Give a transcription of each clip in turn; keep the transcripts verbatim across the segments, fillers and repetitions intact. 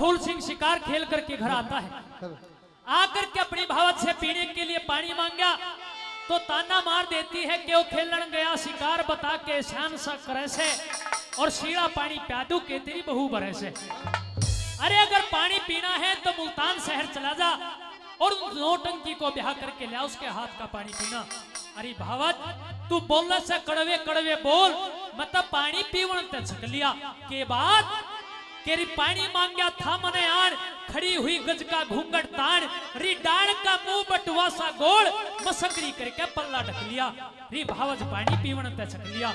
फूल सिंह शिकार खेल करके घर आता है। आकर के अपनी भावज से पीने के लिए पानी मांगा तो ताना मार देती है कि वो खेलन गया शिकार बता के एहसान सा करे से और शीला पानी प्या दूं के तेरी बहू भरे से। अरे अगर पानी पीना है तो मुल्तान शहर चला जा और उस नौटंकी को ब्याह करके ल्या, उसके हाथ का पानी पीना। अरे भावज, तू बोले से कड़वे कड़वे बोल, मैं तो पानी पीवण ते छक लिया। के बात? के री पानी मांग्या था मने आण, खड़ी हुई गज का घूंघट ताण, री डाण का मुंह बटुआ सा गोल, मसकरी करके पल्ला ढक लिया। री भावज पानी पीवण ते छक लिया।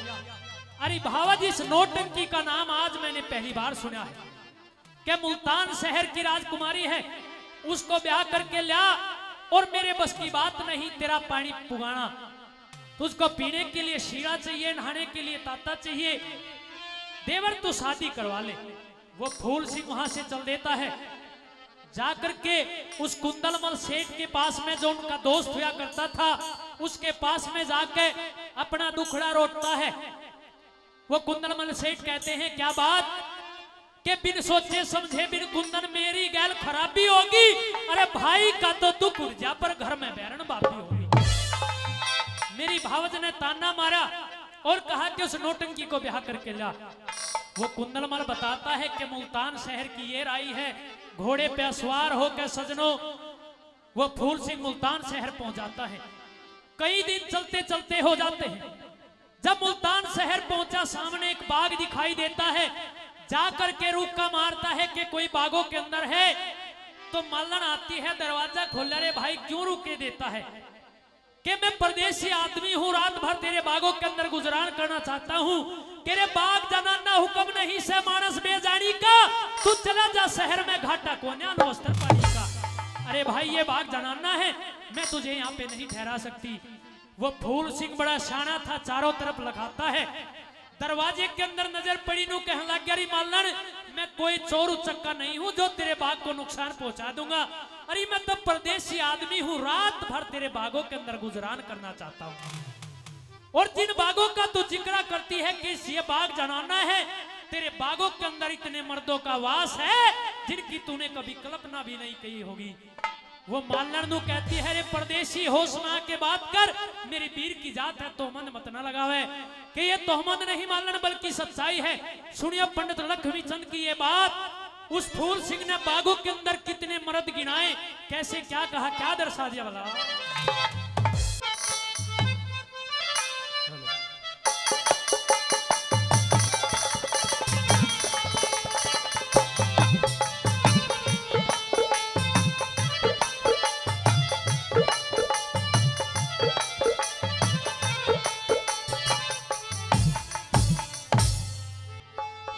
अरे भावज, इस नौटंकी का नाम आज मैंने पहली बार सुना है। के मुल्तान शहर की राजकुमारी है, उसको ब्याह करके ल्या और मेरे बस की बात नहीं तेरा पानी पुगाना। तुझको पीने के लिए शीला चाहिए, नहाने के लिए ताता चाहिए। देवर, तू शादी करवा ले। वो फूल सिंह वहां से चल देता है, जाकर के उस कुंदलमल सेठ के पास में, जो उनका दोस्त हुआ करता था, उसके पास में जाके अपना दुखड़ा रोता है। वो कुंदलमल सेठ कहते हैं, क्या बात? के बिन सोचे समझे, बिन कुंदन मेरी गैल खराबी होगी। अरे भाई का तो दुख उड़ जा, पर घर में बैरन बापी होगी। मेरी भावज ने ताना मारा और कहा कि उस नौटंकी को ब्याह करके ला। वो कुंदलमल बताता है कि मुल्तान शहर की ये राई है, घोड़े पे सवार होकर सजनों, वो फूल सिंह मुल्तान शहर पहुंच जाता है। कई दिन चलते चलते हो जाते हैं। जब मुल्तान शहर पहुंचा, सामने एक बाग दिखाई देता है। जाकर के रुक्का मारता है कि कोई बागों के अंदर है। तो मालन आती है, दरवाजा खोल, रे भाई, क्यों रुके देता है? कि मैं परदेसी आदमी हूँ, रात भर तेरे बागों के अंदर गुजरान करना चाहता हूँ। तेरे बाग जनाना हुक्म नहीं से मानस बेजानी का, तू चला जा शहर में, घाटा कोन्या नु वस्त्र पानी का। अरे भाई, ये बाग जनाना है, मैं तुझे यहाँ पे नहीं ठहरा सकती। वो फूल सिंह बड़ा शाना था, चारों तरफ लखाता है। दरवाजे के अंदर नजर पड़ी नु कहन लग गया, "अरे मालन, मैं कोई चोर उचक्का नहीं हूँ जो तेरे बाग को नुकसान पहुंचा दूंगा। अरे मैं तो परदेसी आदमी हूँ, रात भर तेरे बागों के अंदर गुजरान करना चाहता हूँ। और जिन बागों का तू जिक्र करती है कि ये बाग जनाना है, तेरे बागों के अंदर इतने मर्दों का वास है जिनकी तूने कभी कल्पना भी नहीं की होगी।" वो मालन नू कहती है, "रे परदेसी, होश में आके बात कर, मेरी बीर की जात है, तोहमंद मत ना लगावे।" कि ये तोहमंद नहीं मालन, बल्कि सच्चाई है। सुनियो पंडित लक्ष्मी चंद की ये बात। उस फूल सिंह ने बागों के अंदर कितने मर्द गिनाए, कैसे क्या कहा, क्या दर्शा दिया भला।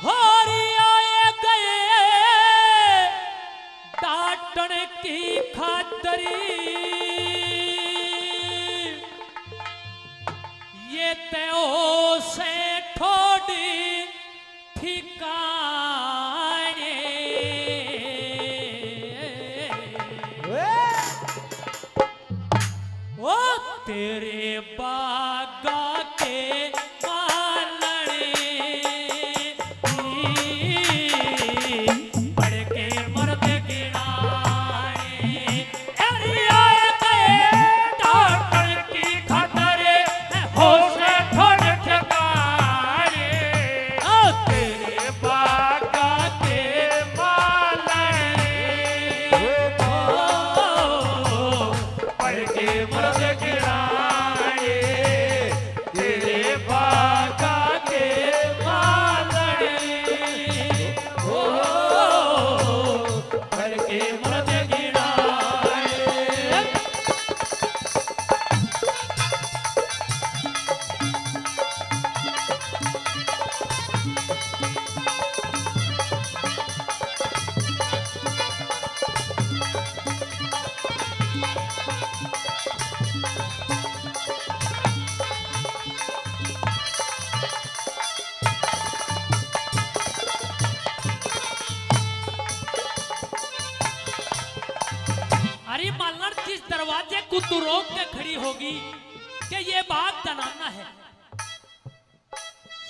होरी आए गए डांटण की खातरी, ये तय से ठोडी ठिकाने। ओ तेरे बागा के मालने, बड़के मर्द गिनाए। अरे आए गए डांटण की खातर, होश थोड़े ठिकाने। ओ तेरे बागा के मालने, ओ, बड़के मर्द गिनाए। तेरे बागा के मालने, ओ, घर के मर्द गिनाए। अरे मालण, जिस दरवाजे को तू रोक के खड़ी होगी कि ये बाग जनाना है।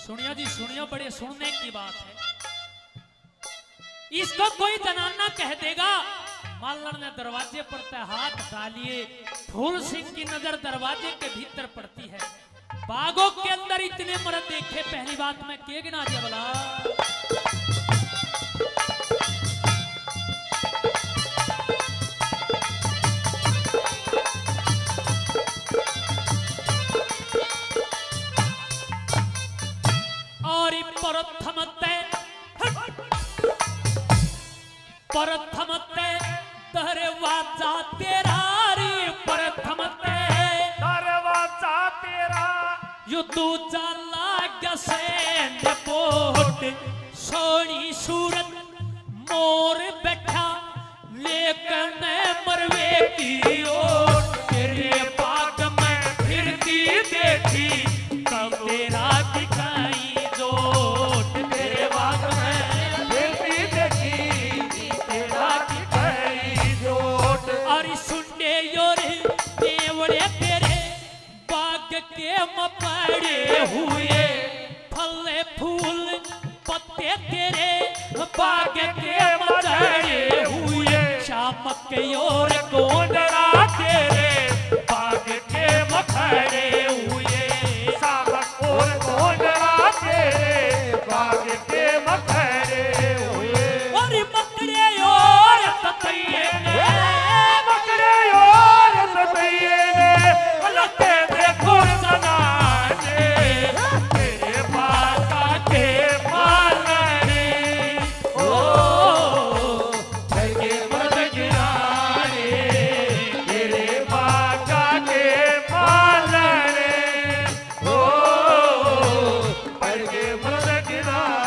सुनियो जी, सुनियो, बड़े सुनने की बात है। इसको कोई जनाना कह देगा। मालन ने दरवाजे पर तै हाथ डालिए, फूल सिंह की नजर दरवाजे के भीतर पड़ती है। बागों के अंदर इतने मर्द देखे, पहली बात मैं के गिना दिया भला। और प्रथम तै, प्रथम तै दरवाजा तेरा रे, प्रथम तै दरवाजा तेरा। यो दूजा लाग सैन बोट, सोहनी सूरत मोर बैठा, लेकिन मरवे की ओट। तेरे बाग में फिरती देखी, कब तेरा दिखाई जोट। तेरे बाग में फिरती देखी, तेरा दिखाई जोट। और सुंडे और नेवले तेरे बाग के में पड़े हुए, फल फूल पत्ते तेरे बाग के में झड़े हुए। शामक और गोंदड़ा तेरे बाग के में खड़े हुए। शामक और गोंदड़ा तेरे बाग के में खड़े हुए। और मकड़े और ततैये ने, मकड़े और ततैये ने, लगे देखो सनाने, तेरे बाग के मालने। ओ, तेरे मर्द गिराने, तेरे बाग के मालने। ओ, पड़ के मर गिराने।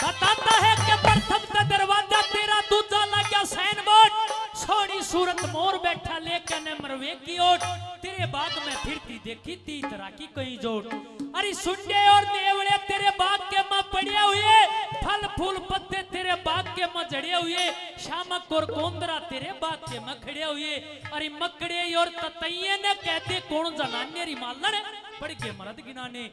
बताता है कि प्रथम का दरवाजा तेरा, दूजा लाग्या साइन बोर्ड, सोहनी सूरत मोर बैठा, लेकिन मरवे की ओट। तेरे बाग में फिरती देखी तीत राखी कई जोट। अरे सुंडे और नेवले तेरे बाग के में पड़े हुए, फल फूल पत्ते तेरे बाग के में झड़े हुए, शामक और गोंदड़ा तेरे बाग के में खड़े हुए। अरे मकड़े और ततैये ने कहते कौन जनाने री मालण, पड़ के मर्द गिनाने।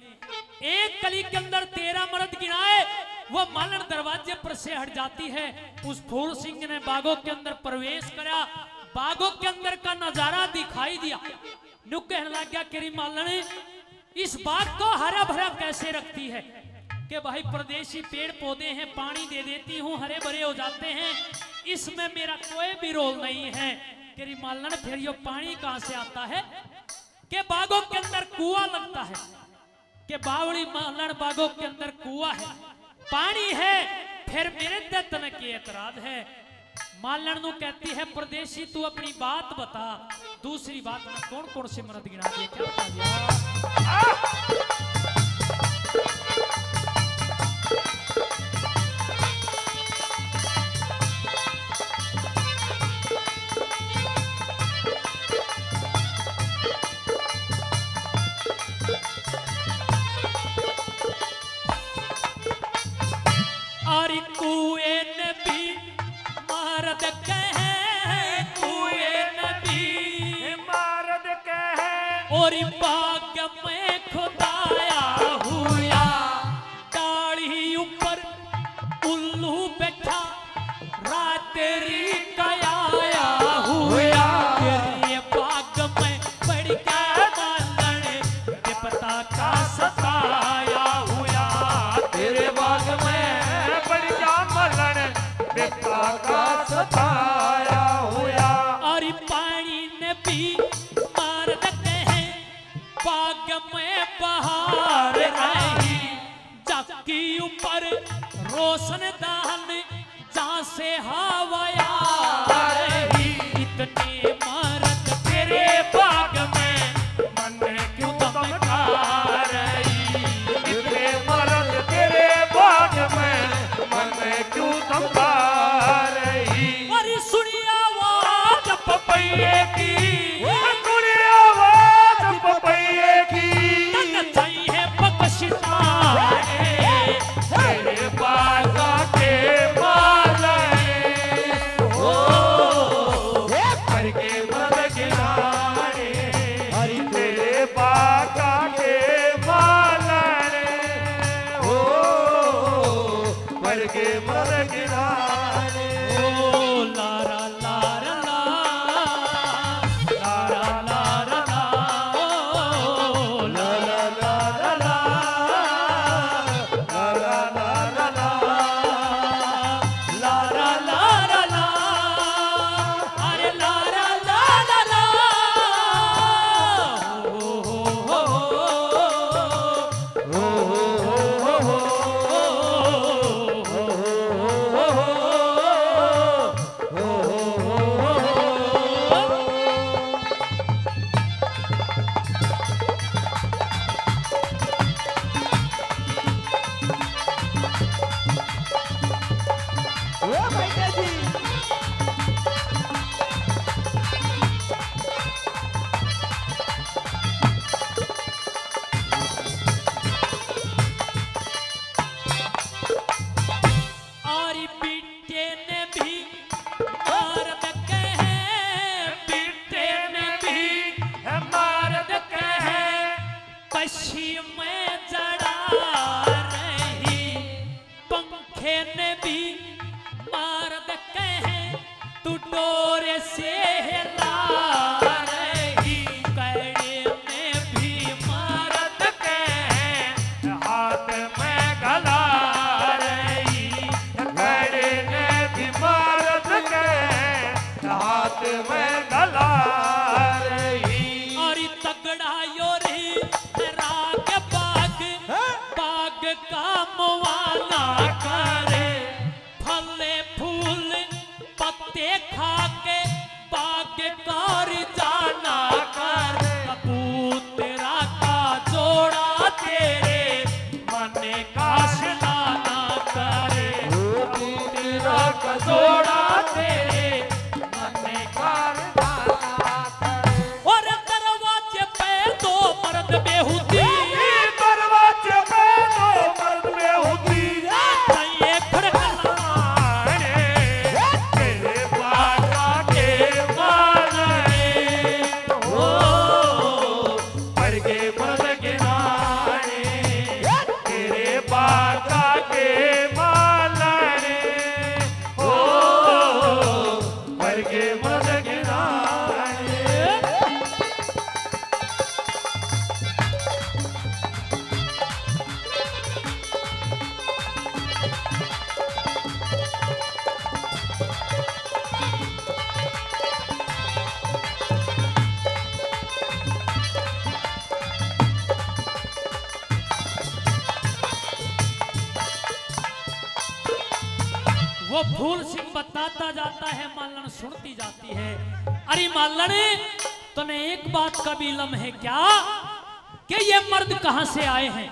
एक कली के अंदर तेरह मर्द गिनाए, वो मालण दरवाजे पर से हट जाती है। उस फूल सिंह ने बागों के अंदर प्रवेश करा, बागों के अंदर का नजारा दिखाई दिया। न्यू कहने लग गया, "केरी मालण, इस बाग को हरा भरा कैसे रखती है?" के भाई, परदेसी पेड़ पौधे हैं, पानी दे देती हूँ, हरे भरे हो जाते हैं, इसमें मेरा कोई भी रोल नहीं है। केरी मालण, फिर यो पानी कहाँ से आता है? के बागों के अंदर कुआं लगता है। के बावली मालण, बागों के अंदर कुआ है, पानी है, फिर मेरे ते तने के एतराज है? मालण नू कहती है, "परदेसी, तू अपनी बात बता, दूसरी बात में कौन कौन से मर्द गिना दिए, क्या बता दिया?" और कुएं भी मर्द कहे, कुएं भी मर्द कहे। और बाग में खुदाया हुआ, डाली ऊपर उल्लू बैठा, रात री काया हुआ। तेरे बाग में पड़ के मालण, विपता का सताया हुआ। तेरे बाग में पड़ के मालण, विपता का सताया हुआ। और पानी ने भी मर्द कहे, बाग में बहार रही, जाकी ऊपर रोशनदान, जहाँ से हवा आ रही। इतने मर्द तेरे बाग में, मन क्यों धमका रही? इतने मर्द तेरे बाग में, मन क्यों धमका रही? अरे सुनी आवाज पपैये की, सुनी आवाज राग बाग, हैं? बाग का मुआना करे, फले फूल पत्ते खा के बाग कर जाना कर। कबूतरा का जोड़ा तेरे मन का सिलाना करे, कबूतरा का जोड़ा तेरे मन का सिलाना करे। और दरवाजे पे दो मर्द बेहूदी, दरवाजे पे दो मर्द बेहूदी, ये खड़कलाने तेरे बाबा के मालने, ओ, पर के मर्द गिनाने तेरे बाबा के मालने, ओ, पर के मर्द गिनाने। वो फूल सिंह बताता जाता है, मालन सुनती जाती है। अरे मालन, तने एक बात का भी इलम है क्या कि ये मर्द कहां से आए हैं?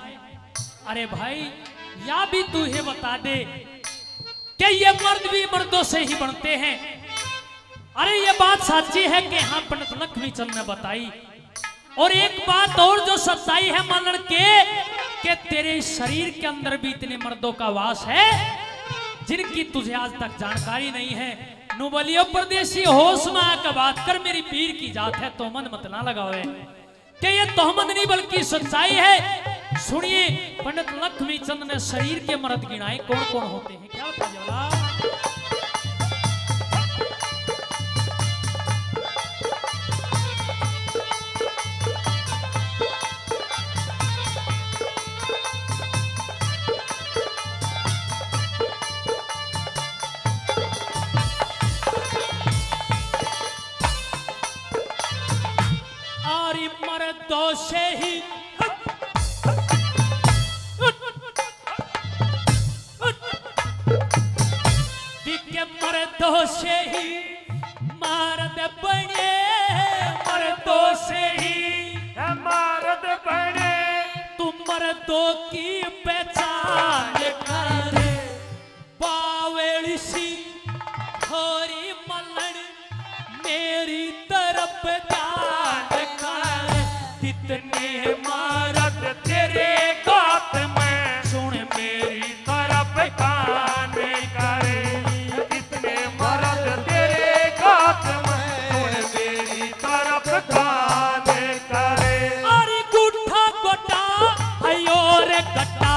अरे भाई, या भी तू ये बता दे कि ये मर्द भी मर्दों से ही बनते हैं। अरे, ये बात साची है कि हाँ, पंडित लक्ष्मी चंद ने बताई। और एक बात और जो सच्चाई है मालन के, कि तेरे शरीर के अंदर भी इतने मर्दों का वास है जिनकी तुझे आज तक जानकारी नहीं है। नु बोलियो परदेसी, होश में आके बात कर, मेरी पीर की जात है, तोहमत मत ना लगावे। कि ये तोहमत नहीं बल्कि सच्चाई है। सुनिए, पंडित लक्ष्मी चंद ने शरीर के मर्द गिनाए, कौन कौन होते हैं, क्या था जवाब? आरी मर्दों से ही, दिखे मर्दों से ही मर्द बने, मर्दों से ही मर्द बने। तू मर्दों की पहचान कर, बावली सी थोरी मलन मेरी तरफ ध्यान कर। कितने मर्द तेरे गात में, सुन मेरी तरफ कान कर। कितने मर्द तेरे गात में, सुन मेरी तरफ कान कर। अरे गुठा गोटा है और गट्टा,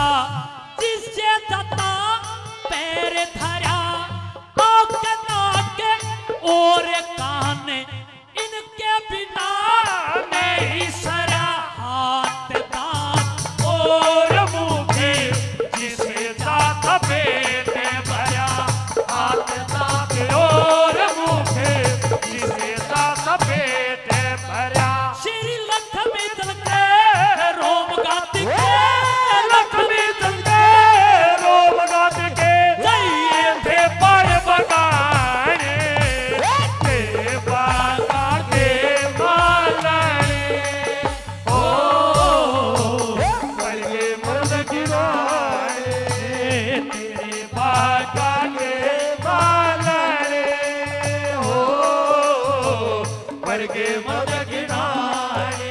जिससे दाता पैर धरा, आंख नाक और कान, इनके बिना नहीं सरा। हाथ दांत और मुख, जिसे दाता पेट भरा। हाथ दांत और मुख, जिसे दाता पेट भरा। श्री लक्ष्मी चंद के रोम गात के, लक्ष्मी चंद के रोम गात के, जाइए थे पर बगाने, तेरे बाबा के मालने। ओ, पर के मर्द गिनाए, तेरे बाबा के मालने। ओ, पर के मर्द गिनाए।